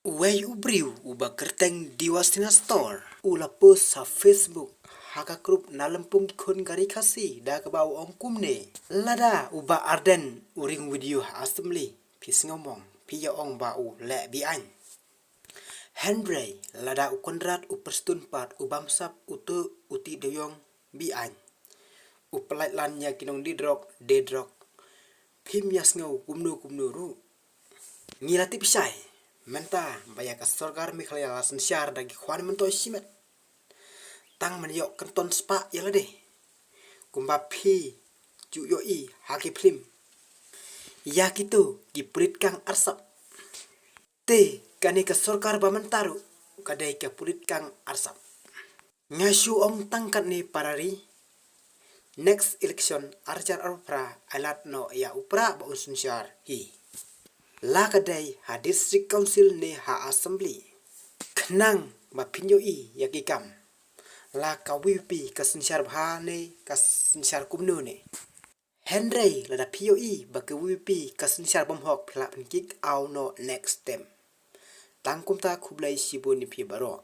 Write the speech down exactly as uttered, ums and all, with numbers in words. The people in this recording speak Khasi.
Uwei u briew uba kyrteng Diwasina Store u la post ha Facebook ha ka group na lympung ki khun ka ri Khasi da kaba u ong kumne: Lada u Bah Ardent u ring video ha assembly, phi sngewmong, phi ïa ong ba u leh be-aiñ. Hynrei lada u Conrad u Prestone pat u bamsap u tuh u ti dewïong be-aiñ, u pynlait lan ïa ki nongdie drok, die drok, phim ïa sngew kumno kumno ruh. Ngi la tip shai mynta ba ïa ka sorkar Meghalaya la synshar da ki khwan myntoi shimet. Tang man ïoh kynton spah ïa lade. Kumba phi ju ïohi ha ki phlim, ïa kito ki pulit kang arsap. Te kane ka sorkar ba mynta ruh ka dei ka pulit kang arsap. Nga shu ong tang katne para ri, next election ar hajar arphew phra ai lad noh ïa u Prah ba un synshar hi. La ka dei ha District Council ne ha Assembly, khnang ba phin ïohi ïa ki kam. La ka VPP ka synshar bha ne ka synshar kumno ne. Hynrei lada phi ïohi ba ka VPP ka synshar bymhok, phi lah pynkick out noh next time. Tang kumta, khublei shibun ïa phi baroh.